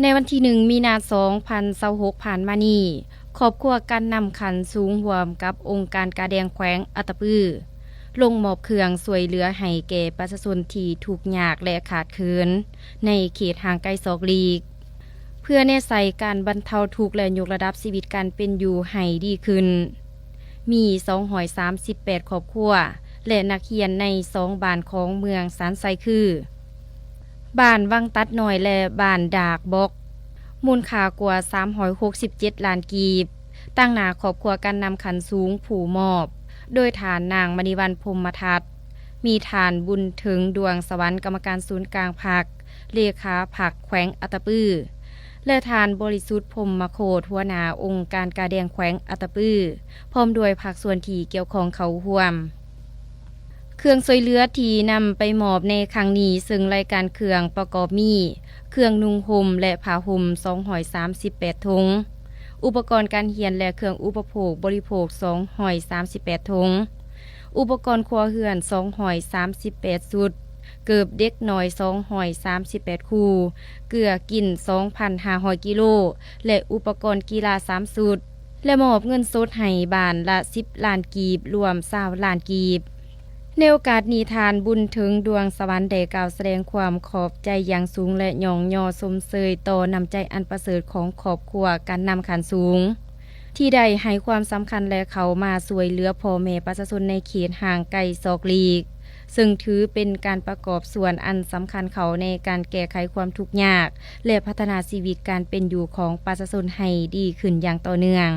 ໃນວັນທີໜຶ່ງ ມີນາ ສອງພັນຊາວຫົກ ຜ່ານມານີ້, ຄອບຄົວການນຳຂັ້ນສູງຮ່ວມກັບອົງການກາແດງແຂວງອັດຕະປື ລົງມອບເຄື່ອງຊ່ວຍເຫຼືອໃຫ້ແກ່ປະຊາຊົນທີ່ທຸກຍາກ ແລະ ຂາດເຂີນໃນເຂດຫ່າງໄກສອກຫຼີກ ເພື່ອແນໃສ່ການບັນເທົາທຸກ ແລະ ຍົກລະດັບຊີວິດການເປັນຢູ່ໃຫ້ດີຂຶ້ນ. ມີສອງຮ້ອຍສາມສິບແປດຄອບຄົວ ແລະ ນັກຮຽນໃນສອງບ້ານຂອງເມືອງສານໄຊຄື ບ້ານວັງຕັດນ້ອຍ ແລະ ບ້ານດາກບອກ, ມູນຄ່າກວ່າສາມຮ້ອຍຫົກສິບເຈັດລ້ານກີບ, ຕາງໜ້າຄອບຄົວການນຳຂັ້ນສູງຜູ້ມອບ ໂດຍທ່ານນາງມະນີວັນ ພົມມະທັດ, ມີທ່ານບຸນເຖິງ ດວງສະຫວັນ ກຳມະການສູນກາງພັກ, ເລຂາພັກແຂວງອັດຕະປື ແລະ ທ່ານບໍລິສຸດ ພົມມະໂຄດ ຫົວໜ້າອົງການກາແດງແຂວງອັດຕະປື ພ້ອມດ້ວຍພາກສ່ວນທີ່ກ່ຽວຂ້ອງເຂົ້າຮ່ວມ. ເຄື່ອງຊ່ວຍເຫຼືອທີ່ນຳໄປມອບໃນຄັ້ງນີ້ ເຊິ່ງລາຍການເຄື່ອງປະກອບມີ ເຄື່ອງນຸ່ງຫົ່ມ ແລະ ຜ້າຫົ່ມ ສອງຮ້ອຍສາມສິບແປດຖົງ, ອຸປະກອນການຮຽນ ແລະ ເຄື່ອງອຸປະໂພກບໍລິໂພກ ສອງຮ້ອຍສາມສິບແປດຖົງ, ອຸປະກອນຄົວເຮືອນ ສອງຮ້ອຍສາມສິບແປດຊຸດ, ເກີບເດັກນ້ອຍ ສອງຮ້ອຍສາມສິບແປດຄູ່, ເກືອກິນ ສອງພັນຫ້າຮ້ອຍກິໂລ ແລະ ອຸປະກອນກິລາ ສາມຊຸດ ແລະ ມອບເງິນສົດໃຫ້ບ້ານລະສິບລ້ານກີບ, ລວມຊາວລ້ານກີບ. ໃນໂອກາດນີ້, ທ່ານບຸນເຖິງ ດວງສະຫວັນ ໄດ້ກ່າວສະແດງຄວາມຂອບໃຈຢ່າງສູງ ແລະ ຍ້ອງຍໍຊົມເຊີຍຕໍ່ນ້ຳໃຈອັນປະເສີດຂອງຄອບຄົວການນຳຂັ້ນສູງ ທີ່ໄດ້ໃຫ້ຄວາມສຳຄັນ ແລະ ເຂົ້າມາຊ່ວຍເຫຼືອພໍ່ແມ່ປະຊາຊົນໃນເຂດຫ່າງໄກສອກຫຼີກ, ເຊິ່ງຖືເປັນການປະກອບສ່ວນອັນສຳຄັນເຂົ້າໃນການແກ້ໄຂຄວາມທຸກຍາກ ແລະ ພັດທະນາຊີວິດການເປັນຢູ່ຂອງປະຊາຊົນໃຫ້ດີຂຶ້ນຢ່າງຕໍ່ເນື່ອງ.